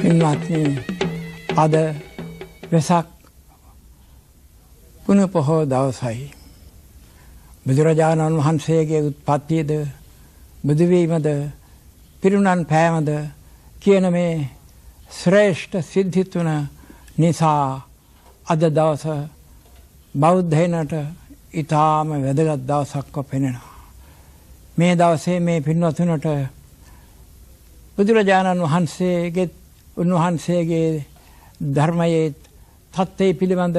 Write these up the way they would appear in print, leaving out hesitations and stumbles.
පින්වත්නි, අද වෙසක් පුන පොහෝ දවසයි. බුදුරජාණන් වහන්සේගේ උත්පත්තියද බුදුවීමද පිරිනිවන් පෑමද කියන මේ ශ්‍රේෂ්ඨ සිද්ධි තුන නිසා අද දවස බෞද්ධයනට ඉතාම වැදගත් දවසක්ව පෙනෙනවා. මේ දවසේ මේ පින්වතුන්ට බුදුරජාණන් වහන්සේගේ උන්වහන්සේගේ ධර්මයේ තත්ත්වය පිළිබඳ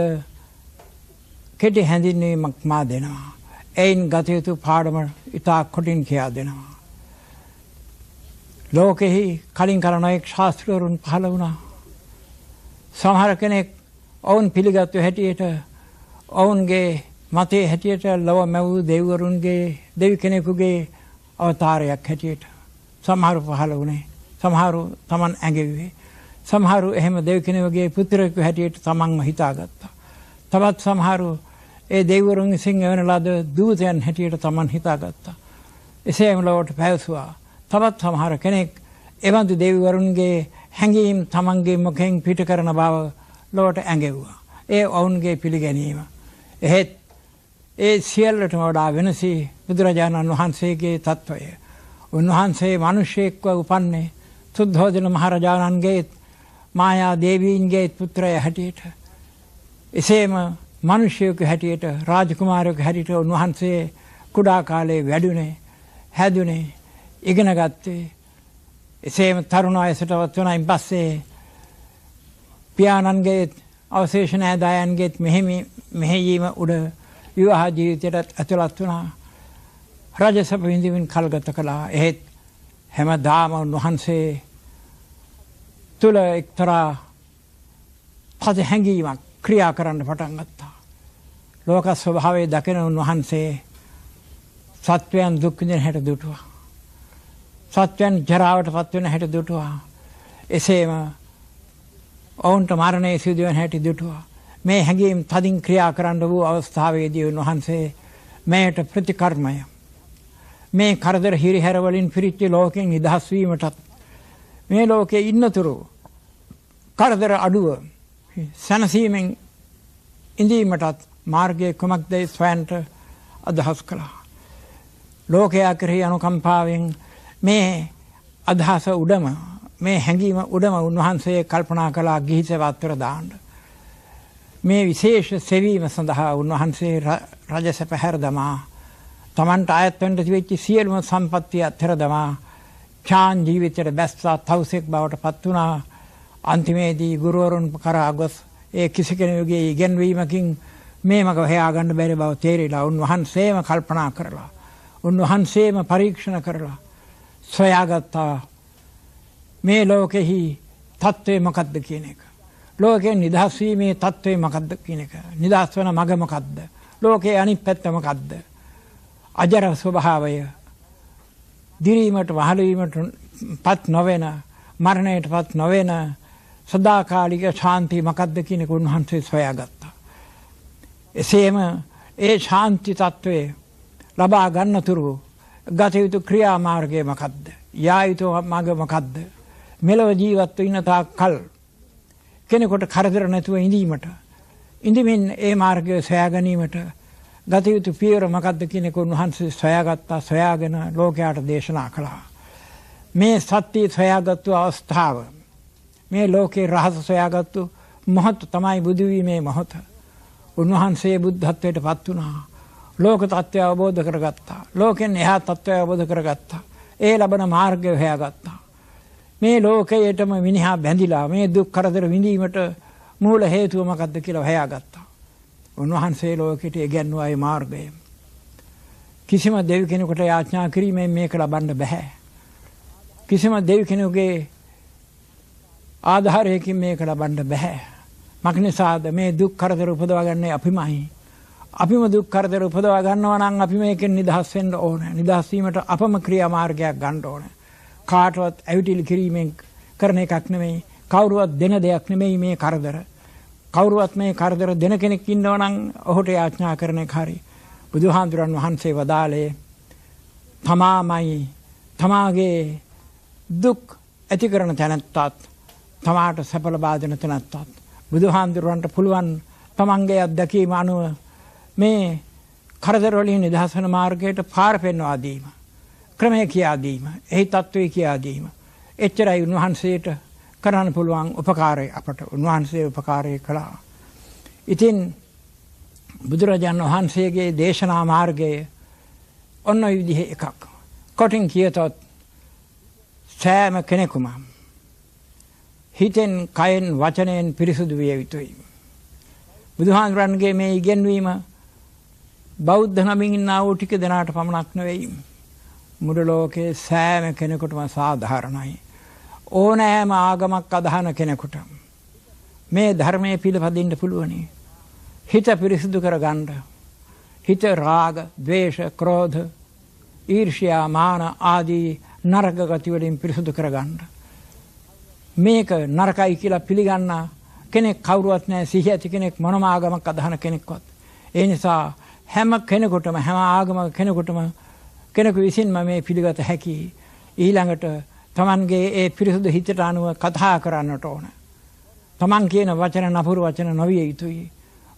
කෙටි හැඳින්වීමක් මා දෙනවා. එයින් ගත යුතු පාඩම ඉතා කොටින් කියා දෙනවා. ලෝකෙහි කලින් කල නොයෙක් ශාස්ත්‍රවරුන් පහළ වුණා. සමහර කෙනෙක් ඔවුන් පිළිගත්තු හැටියට, ඔවුන්ගේ මතයේ හැටියට ලොව මැවූ දෙවිවරුන්ගේ දෙවි කෙනෙකුගේ අවතාරයක් හැටියට සමහරු පහළ වුණේ. සමහරු තමන් ඇඟෙව්වේ. සමහරු එහෙම දෙවි කෙනෙකුගේ පුත්‍රයෙකු හැටියට තමන්ම හිතාගත්තා. තවත් සමහරු ඒ දෙවිවරුන් විසින් එවන ලද දූතයන් හැටියට තමන් හිතාගත්තා. එසේම ලොවට පැවසුවා. තවත් සමහර කෙනෙක් එබඳු දෙවිවරුන්ගේ හැඟීම් තමන්ගේ මුඛයෙන් පිට කරන බව ලොවට ඇඟෙව්වා. ඒ ඔවුන්ගේ පිළිගැනීම. එහෙත් ඒ සියල්ලටම වඩා වෙනසී බුදුරජාණන් වහන්සේගේ තත්ත්වය. උන්වහන්සේ මිනිසෙක්ව උපන්නේ සුද්ධෝදන මහරජාණන්ගේ මායා දේවීන්ගේ පුත්‍රය හැටියට. එසේම මිනිසෙකු හැටියට, රාජකුමාරයෙකු හැටියට උන්වහන්සේ කුඩා කාලේ වැඩුණේ, හැදුනේ, ඉගෙන ගත්තේ. එසේම තරුණ වයසට වත් වුණායින් පස්සේ පියාණන්ගේ අවශේෂ නෑදෑයන්ගේත් මෙහෙයීම උඩ විවාහ ජීවිතයට ඇතුළත් වුණා. රජසැප විඳින්මින් කල්ගත කළා. එහෙත් හැමදාම උන්වහන්සේ තුළ එක්තරා තද හැඟීමක් ක්‍රියා කරන්න පටන් ගත්තා. ලෝක ස්වභාවය දකින උන්වහන්සේ සත්වයන් දුක් විඳින හැටි දුටුවා. සත්වයන් ජරාවට පත් වෙන හැටි දුටුවා. එසේම ඔවුන්ට මරණය සිදුවෙන හැටි දුටුවා. මේ හැඟීම් තදින් ක්‍රියා කරන්න වූ අවස්ථාවේදී උන්වහන්සේ මෙයට ප්‍රතිකර්මය, මේ කරදර හිරිහැර වලින් පිරිච්ච ලෝකෙන් නිදහස් වීමටත්, මේ ලෝකේ ඉන්නතුරු කරදර අඩුව සැනසීමෙන් ඉඳීමටත් මාර්ගය කුමක්දයි සොයන්ට අදහස් කළා. ලෝකයා කෙරෙහි අනුකම්පාවෙන් මේ අදහස උඩම, මේ හැඟීම උඩම උන්වහන්සේ කල්පනා කළා ගිහි සේව අතර දාන්න. මේ විශේෂ සෙවීම සඳහා උන්වහන්සේ රජසැප හැර දමා, තමන්ට අයත් වෙන්න තිබිච්ච සියලුම සම්පත්තිය අත්හැර දමා චාන් ජීවිතයට බැස්සා තවුසෙක් බවට පත් වුණා. අන්තිමේදී ගුරුවරුන් කරා ගොස් ඒ කිසි කෙනෙකුගේ ඉගැන්වීමකින් මේ මග හොයා ගන්න බැරි බව තේරිලා උන්වහන්සේම කල්පනා කරලා, උන්වහන්සේම පරීක්ෂණ කරලා සොයාගත්තා මේ ලෝකෙහි තත්ත්වය මොකද්ද කියන එක. ලෝකයෙන් නිදහස් වීමේ තත්ත්වය මොකද්ද කියන එක. නිදහස් වන මග මොකද්ද? ලෝකයේ අනිත් පැත්ත මොකද්ද? අජර ස්වභාවය, දිරීමට වහල වීමට පත් නොවන, මරණයට පත් නොවන සදාකාලික ශාන්තිය මොකද්ද කියන එක උන්වහන්සේ සොයාගත්තා. එසේම ඒ ශාන්ති තත්ත්වය ලබා ගන්නතුරු ගත යුතු ක්‍රියාමාර්ගය මොකද්ද? යා යුතු මඟ මොකද්ද? මෙලොව ජීවත් වෙන්න තාක් කල් කෙනෙකුට කරදර නැතුව ඉඳීමට, ඉඳමින් ඒ මාර්ගය සොයා ගැනීමට ගත යුතු පියවර මොකද්ද කියන එක උන්වහන්සේ සොයාගත්තා. සොයාගෙන ලෝකයාට දේශනා කළා. මේ සත්‍ය සොයාගත්තු අවස්ථාව, මේ ලෝකේ රහස සොයාගත්තු මොහොත තමයි බුදු වීමේ මොහොත. උන්වහන්සේ බුද්ධත්වයට පත් වුණා. ලෝක තත්ත්වය අවබෝධ කරගත්තා. ලෝකෙන් එහා තත්ත්වය අවබෝධ කරගත්තා. ඒ ලබන මාර්ගය හොයාගත්තා. මේ ලෝකයටම මිනිහා බැඳිලා මේ දුක් කරදර විඳීමට මූල හේතුව මොකද්ද කියලා හොයාගත්තා. උන්වහන්සේ ලෝකෙට ඉගැන්වුවා මේ මාර්ගය. කිසිම දෙවි කෙනෙකුට යාඥා කිරීමෙන් මේක ලබන්න බෑ. කිසිම දෙවි කෙනෙකුගේ ආධාරයකින් මේක ලබන්න බෑ. මක්නිසාද මේ දුක් කරදර උපදවා ගන්නේ අපිමයි. අපිම දුක් කරදර උපදවා ගන්නවා නම් අපි මේකෙන් නිදහස් වෙන්න ඕන. නිදහස් වීමට අපම ක්‍රියාමාර්ගයක් ගන්න ඕන. කාටවත් ඇවිටිලි කිරීමෙන් කරන එකක් නෙමෙයි. කවුරුවත් දෙන දෙයක් නෙමෙයි මේ කරදර. කවුරුවත් මේ කරදර දෙන කෙනෙක් ඉන්නවා නම් ඔහුට යාඥා කරන එක හරි. බුදුහාමුදුරන් වහන්සේ වදාළේ තමාමයි තමාගේ දුක් ඇති කරන තැනැත්තාත් තමාට සැප ලබා දෙන තැනැත්තත් බුදුහාමුදුරුවන්ට පුළුවන් තමන්ගේ අත්දැකීම අනුව මේ කරදර වලින් නිදහස් වන මාර්ගයට පාර පෙන්වා දීම, ක්‍රමය කියා දීම, එහි තත්ත්වය කියා දීම. එච්චරයි උන්වහන්සේට කරන්න පුළුවන් උපකාරය. අපට උන්වහන්සේ උපකාරය කළා. ඉතින් බුදුරජාණන් වහන්සේගේ දේශනා මාර්ගය ඔන්න ඔය විදිහේ එකක්. කොටින් කියතොත් සෑම කෙනෙකුම හිතෙන්, කයෙන්, වචනයෙන් පිරිසුදු විය යුතුයි. බුදුහාමුදුරන්ගේ මේ ඉගැන්වීම බෞද්ධ නමින් ඉන්නා වූ ටික දෙනාට පමණක් නෙවෙයි, මුළු ලෝකයේ සෑම කෙනෙකුටම සාධාරණයි. ඕනෑම ආගමක් අදහන කෙනෙකුට මේ ධර්මයේ පිළිපදින්න පුළුවනි. හිත පිරිසිදු කරගන්න, හිත රාග, ද්වේෂ, ක්‍රෝධ, ඊර්ෂ්‍යා, මාන ආදී නරක ගති වලින් පිරිසිදු කරගන්න. මේක නරකයි කියලා පිළිගන්න කෙනෙක් කවුරුවත් නැහැ, සිහිය ඇති කෙනෙක් මොනම ආගමක් අදහන කෙනෙක්වත්. ඒ නිසා හැම කෙනෙකුටම, හැම ආගමක කෙනෙකුටම, කෙනෙකු විසින්ම මේ පිළිගත හැකි. ඊළඟට තමන්ගේ ඒ පිරිසුදු හිතට අනුව කතා කරන්නට ඕන. තමන් කියන වචන නපුරු වචන නොවිය යුතුයි.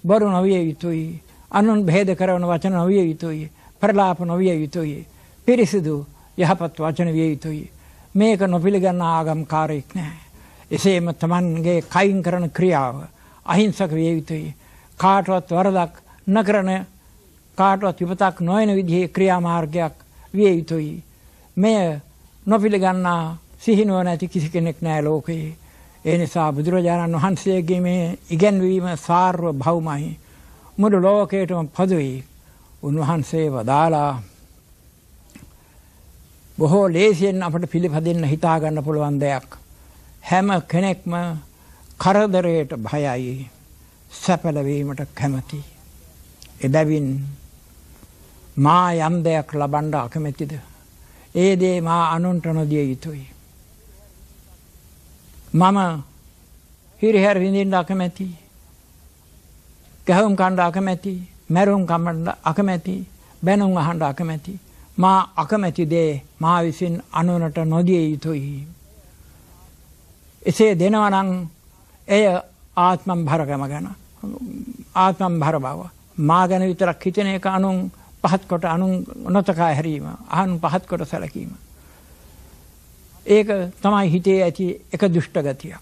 බොරු නොවිය යුතුයි. අනුන් භේද කරන වචන නොවිය යුතුයි. ප්‍රලාප නොවිය යුතුයි. පිරිසිදු යහපත් වචන විය යුතුයි. මේක නොපිළිගන්න ආගම්කාරයෙක් නෑ. එසේම තමන්ගේ කයින් කරන ක්‍රියාව අහිංසක විය යුතුයි. කාටවත් වරදක් නොකරන, කාටවත් විපතක් නොවන විදිහේ ක්‍රියාමාර්ගයක් විය යුතුයි. මෙය නොපිළිගන්නා සිහිනුවණ ඇති කිසි කෙනෙක් නෑ ලෝකයේ. ඒ නිසා බුදුරජාණන් වහන්සේගේ මේ ඉගැන්වීම සාර්වභෞමයි. මුළු ලෝකයටම පොදුයි. උන්වහන්සේ වදාලා බොහෝ ලේසියෙන් අපට පිළිපදින්න හිතා ගන්න පුළුවන් දෙයක්. හැම කෙනෙක්ම කරදරයට භයයි, සැප ලැබීමට කැමති. එබැවින් මා යම් දෙයක් ලබන්න අකමැතිද, ඒ දේ මා අනුන්ට නොදිය යුතුයි. මම හිරිහැර විඳින්න අකමැති, ගැහුම් කන්න අකමැති, මැරුම් කන්න අකමැති, බැනුම් අහන්න අකමැති. මා අකමැති දේ මා විසින් අනුනට නොදිය යුතුයි. එසේ දෙනවා නම් එය ආත්මම්භරකම ගැන, ආත්මම්භර බව, මා ගැන විතරක් හිතන එක, අනුන් පහත් කොට, අනුන් නොතකා හැරීම, අනුන් පහත් කොට සැලකීම. ඒක තමයි හිතේ ඇති එක දුෂ්ට ගතියක්.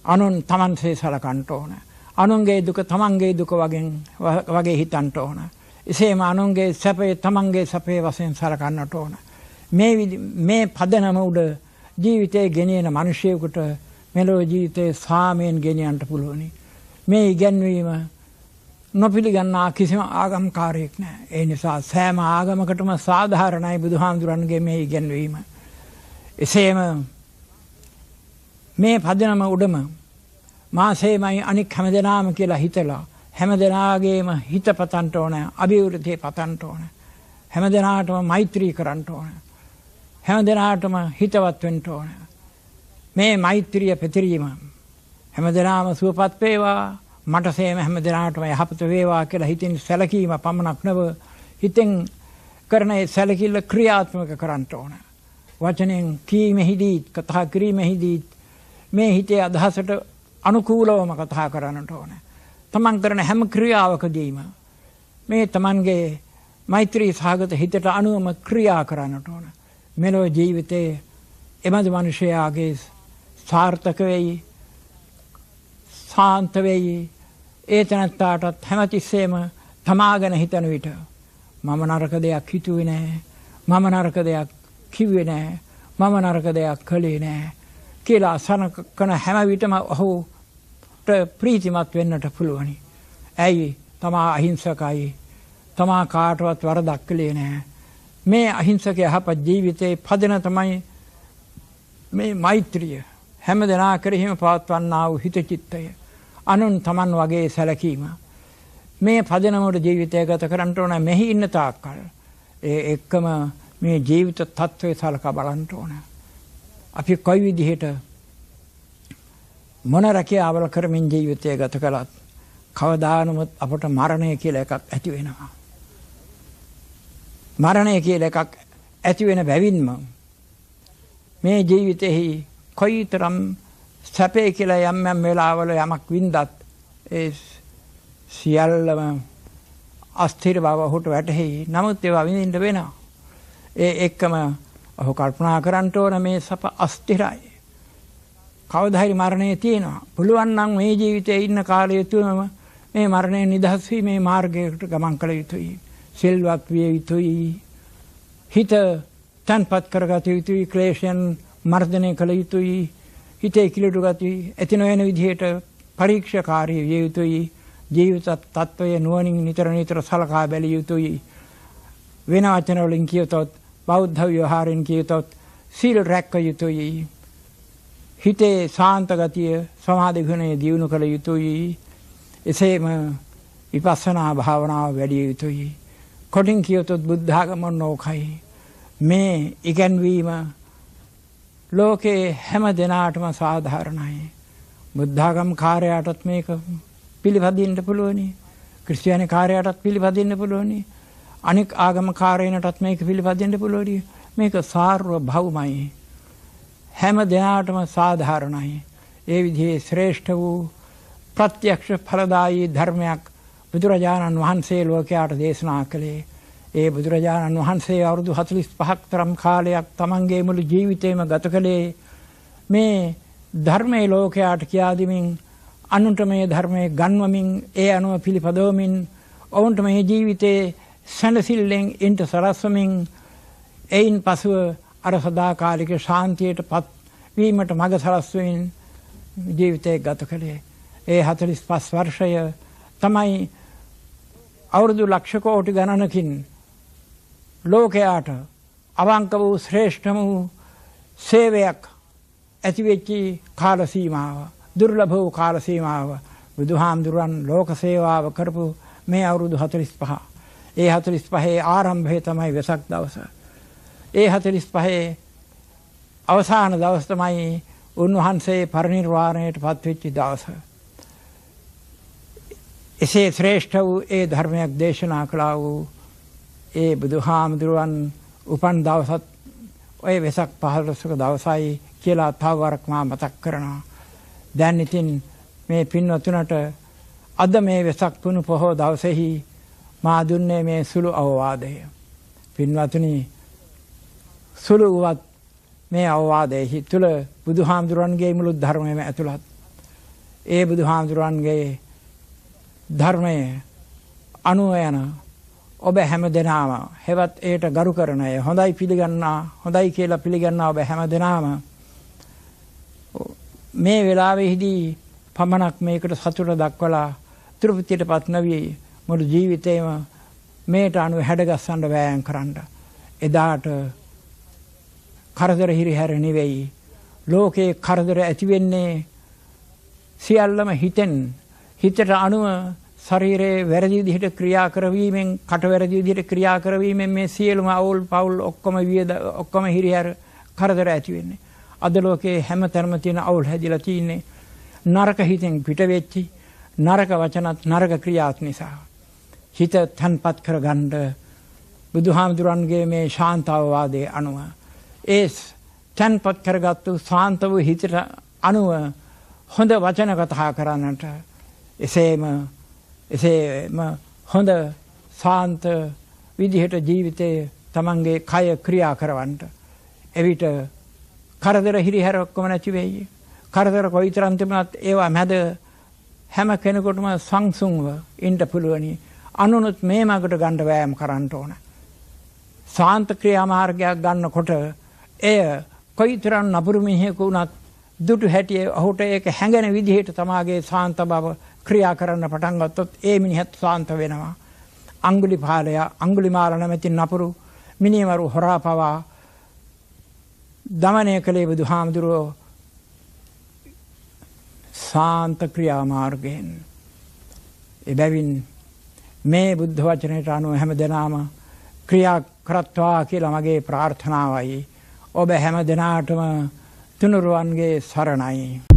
අනුන් තමන්සේ සලකන්න ඕන. අනුන්ගේ දුක තමන්ගේ දුක වගේ හිතන්න ඕන. එසේම අනුන්ගේ සැපය තමන්ගේ සැපය වශයෙන් සලකන්නට ඕන. මේ පදනම උඩ ජීවිතය ගෙනියන මිනිසෙකුට මෙලොව ජීවිතයේ සාමයෙන් ගෙනියන්න පුළුවනි. මේ ඉගැන්වීම නොපිළිගන්නා කිසිම ආගම්කාරයෙක් නෑ. ඒ නිසා සෑම ආගමකටම සාධාරණයි බුදුහාමුදුරන්ගේ මේ ඉගැන්වීම. එසේම මේ පදනම උඩම මාසේමයි අනික් හැමදෙනාම කියලා හිතලා හැම දෙනාගේම හිත පතන්ට ඕන, අභිවෘද්ධිය පතන්ට ඕන, හැම දෙනාටම මෛත්‍රී කරන්න ඕන, හැම දෙනාටම හිතවත් වෙන්න ඕන. මේ මෛත්‍රිය පැතිරීම හැම දෙනාම සුවපත් වේවා, මට සේම හැම දෙනාටම යහපත වේවා කියලා හිතින් සැලකීම පමණක් නොව හිතෙන් කරන ඒ සැලකිල්ල ක්‍රියාත්මක කරන්න ඕන. වචනෙන් කීමෙහිදී, කතා කිරීමෙහිදී මේ හිතේ අදහසට අනුකූලවම කතා කරන්නට ඕන. තමන් කරන හැම ක්‍රියාවකදීම මේ තමන්ගේ මෛත්‍රී සහගත හිතට අනුවම ක්‍රියා කරන්නට ඕන. මෙලොව ජීවිතයේ එබඳු මනුෂ්‍යයාගේ සාර්ථක වෙයි, සාන්ත වෙයි. ඒ තැනැත්තාටත් හැමතිස්සෙම තමා ගැන හිතන විට මම නරක දෙයක් හිතුවේ නෑ, මම නරක දෙයක් කිව්වේ නෑ, මම නරක දෙයක් කළේ නෑ කියලා සනකන හැම විටම ඔහුට ප්‍රීතිමත් වෙන්නට පුළුවනි. ඇයි? තමා අහිංසකයි, තමා කාටවත් වරදක් කළේ නෑ. මේ අහිංසක යහපත් ජීවිතයේ පදන තමයි මේ මෛත්‍රිය. හැම දෙනා කෙරෙහිම පවත්වන්නා වූ හිත චිත්තය, අනුන් තමන් වගේ සැලකීම. මේ පදනම උඩ ජීවිතය ගත කරන්නට ඕන. මෙහි ඉන්න තාක්කල් ඒ එක්කම මේ ජීවිත තත්ත්වය සලකා බලන්න ඕන. අපි කොයි විදිහට මොන රැකියාවල කරමින් ජීවිතය ගත කළත් කවදා නමුත් අපට මරණය කියලා එකක් ඇති වෙනවා. මරණය කියලා එකක් ඇති වෙන බැවින්ම මේ ජීවිතෙහි කොයිතරම් සැපේ කියලා යම් යම් වෙලාවල යමක් වින්දත් ඒ සියල්ලම අස්ථිර බව ඔහුට වැටහෙයි. නමුත් ඒවා විඳින්න වෙනවා. ඒ එක්කම ඔහු කල්පනා කරන්න ඕන මේ සැප අස්ථිරයි. කවදා හරි මරණය තියෙනවා. පුළුවන් නම් මේ ජීවිතයේ ඉන්න කාලය තුලම මේ මරණය නිදහස් වීමේ මාර්ගයකට ගමන් කළ යුතුයි. සිල්වත් විය යුතුයි. හිත තන්පත් කරගත යුතුයි. ක්ලේශයන් මර්ධනය කළ යුතුයි. හිතේ කිලුට ගති ඇති නොවන විදිහට පරීක්ෂාකාරී විය යුතුයි. ජීවිත තත්ත්වය නුවණින් නිතර නිතර සලකා බැලිය යුතුයි. වෙන වචන වලින් කියතොත් බෞද්ධ ව්‍යවහාරයෙන් කියතොත් සීල් රැක්ක යුතුයි. හිතේ ශාන්ත ගතිය සමාධි ගුණය දියුණු කළ යුතුයි. එසේම විපස්සනා භාවනාව වැඩි යුතුයි. කොටින් කියතොත් බුද්ධ ආගම නෝකයි. මේ ඉගැන්වීම ලෝකේ හැම දෙනාටම සාධාරණයි. බුද්ධාගම කාර්යයටත් මේක පිළිපදින්න පුළුවනි. ක්‍රිස්තියානි කාර්යයටත් පිළිපදින්න පුළුවනි. අනික් ආගම කාර්යයන්ටත් මේක පිළිපදින්න පුළුවනි. මේක සාර්වභෞමයි. හැම දෙනාටම සාධාරණයි. ඒ විදිහේ ශ්‍රේෂ්ඨ වූ ප්‍රත්‍යක්ෂ ඵලදායී ධර්මයක් බුදුරජාණන් වහන්සේ ලෝකයාට දේශනා කළේ. ඒ බුදුරජාණන් වහන්සේ අවුරුදු 45ක් තරම් කාලයක් තමන්ගේ මුළු ජීවිතේම ගත කළේ මේ ධර්මයේ ලෝකයාට කියා දෙමින්, අනුන්ට මේ ධර්මයේ ගන්වමින්, ඒ අනුව පිළිපදවමින්, ඔවුන්ට මේ ජීවිතේ සැනසෙල්ලෙන් ඉන්ට සලස්වමින්, එයින් පසුව අර සදාකාලික ශාන්තියට පත් වීමට මඟ සලස්වමින් ජීවිතය ගත කළේ. ඒ 45 වර්ෂය තමයි අවුරුදු ලක්ෂ කෝටි ගණනකින් ලෝකයාට අවංක වූ ශ්‍රේෂ්ඨම වූ සේවයක් ඇති වෙච්ච කාල සීමාව, දුර්ලභ වූ කාල සීමාව. බුදුහාමුදුරන් ලෝක සේවාව කරපු මේ අවුරුදු 45. ඒ 45 ආරම්භය තමයි වෙසක් දවස. ඒ 45 අවසාන දවස තමයි උන්වහන්සේ පරිනිර්වාණයට පත්වෙච්ච දවස. එසේ ශ්‍රේෂ්ඨ වූ ඒ ධර්මයක් දේශනා කළා වූ ඒ බුදුහාමුදුරුවන් උපන් දවසත් ඔය වෙසක් 15ක දවසයි කියලා තව වරක් මා මතක් කරනවා. දැන් ඉතින් මේ පින්වතුන්ට අද මේ වෙසක් පුණු පොහෝ දවසෙහි මා දුන්නේ මේ සුළු අවවාදය. පින්වතුනි, සුළු වුවත් මේ අවවාදයෙහි තුල බුදුහාමුදුරන්ගේ මුළු ධර්මයම ඇතුළත්. ඒ බුදුහාමුදුරන්ගේ ධර්මය අනුව යන ඔබ හැම දෙනාම, හෙවත් ඒට ගරු කරන අය, හොඳයි පිළිගන්නා, හොඳයි කියලා පිළිගන්නා ඔබ හැම දෙනාම මේ වෙලාවෙහිදී පමණක් මේකට සතුට දක්වලා තෘප්තියටපත් නොවී මුළු ජීවිතේම මේට අනුව හැඩගස්සන්න වෑයම් කරන්න. එදාට කරදර හිරිහැර නෙවෙයි. ලෝකේ කරදර ඇති වෙන්නේ සියල්ලම හිතෙන්, හිතට අනුව ශරීරයේ වැරදි විදිහට ක්‍රියා කරවීමෙන්, කට වැරදි විදිහට ක්‍රියා කරවීමෙන් මේ සියලුම අවුල් පවුල් ඔක්කොම වියද ඔක්කොම හිරිහැර කරදර ඇති වෙන්නේ. අද ලෝකේ හැම තැනම තියෙන අවුල් හැදිලා තින්නේ නරක හිතෙන් පිට වෙච්චි නරක වචනත් නරක ක්‍රියාත් නිසා. හිත තන්පත් කරගන්න බුදුහාමුදුරන්ගේ මේ ශාන්ත අවවාදයේ අනුව, ඒ තන්පත් කරගත්තු ශාන්ත වූ හිතට අනුව හොඳ වචන කතා කරන්නට, එසේම හොඳ ශාන්ත විදිහට ජීවිතයේ තමන්ගේ කය ක්‍රියා කරවන්න. එවිට කරදර හිරිහැර ඔක්කොම නැති වෙයි. කරදර කොයිතරම් තිබුණත් ඒවා මැද හැම කෙනෙකුටම සංසුන්ව ඉන්න පුළුවනි. අනුනුත් මේ මගට ගන්න වෑයම් කරන්න ඕන. ශාන්ත ක්‍රියා මාර්ගයක් ගන්නකොට එය කොයිතරම් නපුරු මිනිහෙකු වුණත් දුටු හැටියේ ඔහුට ඒක හැඟෙන විදිහට තමාගේ ශාන්ත බව ක්‍රියා කරන්න පටන් ගත්තොත් ඒ මිනිහත් ශාන්ත වෙනවා. අඟුලිපාලය, අඟුලිමාල නැමැති නපුරු මිනිමරු හොරා පවා දමනය කළේ බුදුහාමුදුරුවෝ ශාන්ත ක්‍රියා මාර්ගයෙන්. එබැවින් මේ බුද්ධ වචනයට අනුව හැම දෙනාම ක්‍රියා කරත්වා කියලා මගේ ප්‍රාර්ථනාවයි. ඔබ හැම දෙනාටම තුනුරුවන්ගේ සරණයි.